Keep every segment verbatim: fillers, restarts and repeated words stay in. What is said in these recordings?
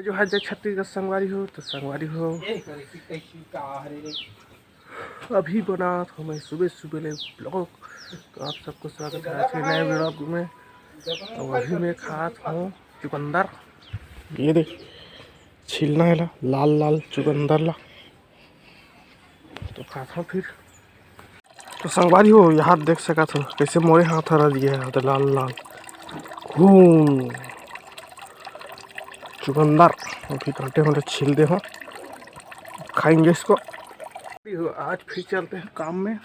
जोहार जय छत्तीसगढ़ संगवारी हो। तो संगवारी हो, अभी बनात हों मैं सुबह सुबह ले vlog। तो आप सबको स्वागत है आज के नए vlog में। और अभी मैं खात हों चुकंदर। ये देख, छीलना है ला, लाल लाल चुकंदर ला। तो खात हों फिर। तो संगवारी हो, यहाँ देख सकत हो कैसे मोरे हाथ हरा दिया है, तो लाल लाल खून चुकंदर। अभी काटे हों, छील दे हों, खाएंगे इसको। आज फिर चलते हैं काम में।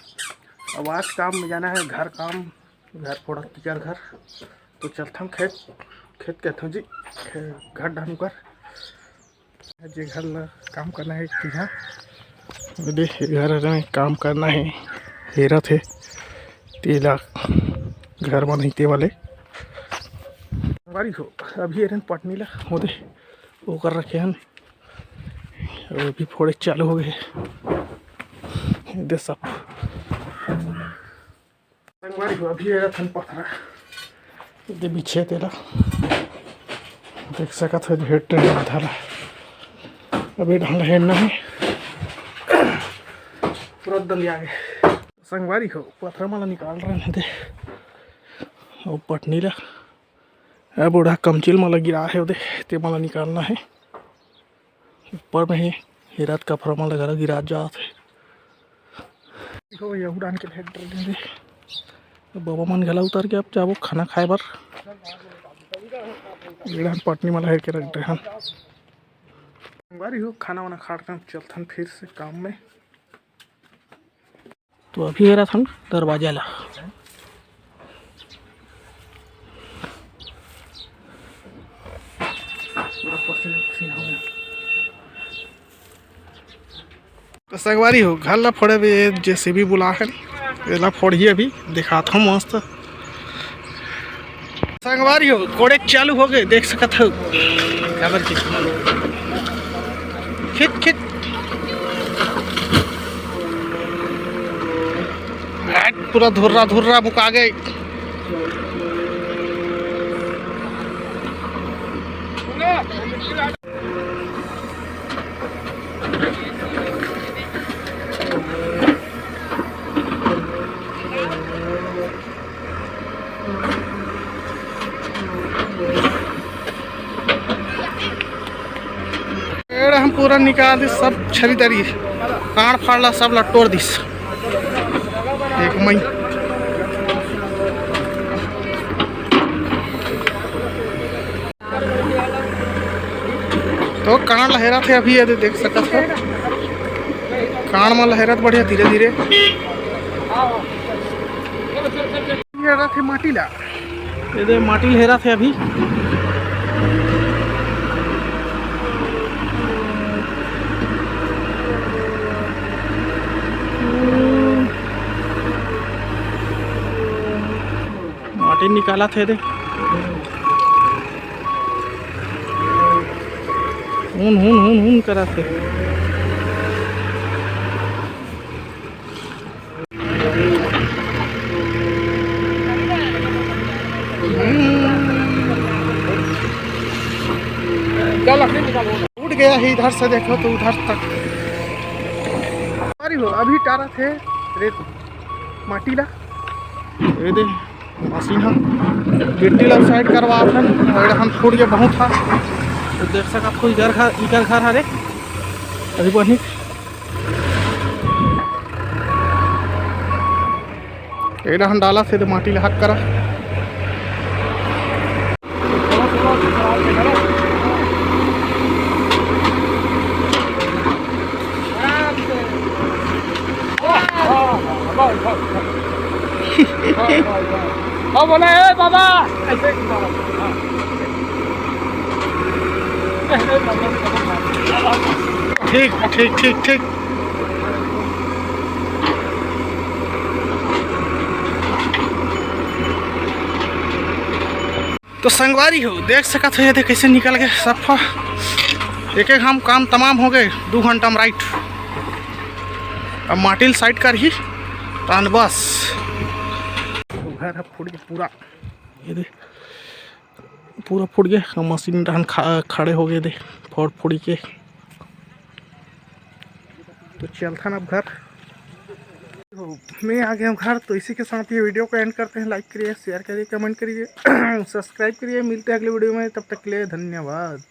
अब आज काम में जाना है, घर काम, घर फोड़ा टीचर घर। तो चलथन खेत, खेत कहथन जी, खे-, घर डालू कर। जे घर ला काम करना है एक बीघा, दे घर में काम करना है, हेरत हे तेला घर बनाइते वाले। संगवारी हो, अभी एरन पटनी ला होदे, ओकर रखे हन, अभी फोड़े चालू हो गए दे सब। संगवारी हो, अभी एरत हन पथरा दे बिछे तेला। देख सकत हो, हेड ट्रेन आधा ला अभी ढंग हेडना है, पूरा दलिया गए। संगवारी हो, पथरा मला निकाल रहे हैं दे, और पटनी ला, अब बूढ़ा कमचिल मला गिरा है दे, ते मला निकालना है। ऊपर में हे, हेरत कपड़ा मन ला घला गिरा जात हे। देखो, यहू डान के भेंट दे दे। तो बाबा मन घला उतर के अब जाबो खाना खाए बर। ये डान पटनी मन ला हेर के रख दे हन। संगवारी हो, खाना वाना खा के चलथन फिर से काम में। तो अभी हेरत हन दरवाजा ला। तो संगवारी हो, घर ला फोड़े बर जेसीबी बुला हन, एला फोड़ही अभी, दिखात हों मस्त। संगवारी हो, कोड़े चालू हो गए, देख सकत हो। काबर के? खिच, खिच। हट, पूरा धुर्रा, धुर्रा मुका गए। पेड़ हम पूरा निकाल दिस, सब छरी तरी, कांड़ फाड़ ला सब ला टोर दिस। एक मई। तो कांड़ लहरात हे अभी, ये दे देख सकत हो, कांड़ म लहरात बढ़िया धीरे धीरे। लहरात हे माटी ला, ये दे माटी लहरात हे अभी। माटी निकालत हे दे। हुन, हुन, हुन, हुन करत हे। टूट गया है इधर से, देखो तो उधर तक। अरे हो, अभी टारत हे रेत माटी ला। ये दे। मशीन ह गिट्टी ला साइड करवात हन, और हम फूट के बहुत हा। तो देख सकत हो, इकर घर, इकर घर हरे। अभी बनी। एला हम डालत हे, तो माटी ला हक करा। हाँ, बोला, "ए बाबा।" ऐसे ही बाबा। हाँ। ठीक, ठीक, ठीक, ठीक। तो संगवारी हो, देख सकत हो, ये दे कैसे निकल गए सफा। एक एक हम काम तमाम हो गए, दू घंटा में राइट। अब माटी ल साइड करही, तहन बस। घर ह फूट के पूरा, ये दे, पूरा फूट गे, मशीन डहन खा-, खड़े हो गे दे, फोड़ फोड़ी के। तो चलथन अब घर। तो मैं आ गया हूँ घर। तो इसी के साथ ये वीडियो को एंड करते हैं। लाइक करिए, शेयर करिए, कमेंट करिए, सब्सक्राइब करिए। मिलते हैं अगले वीडियो में, तब तक के लिए धन्यवाद।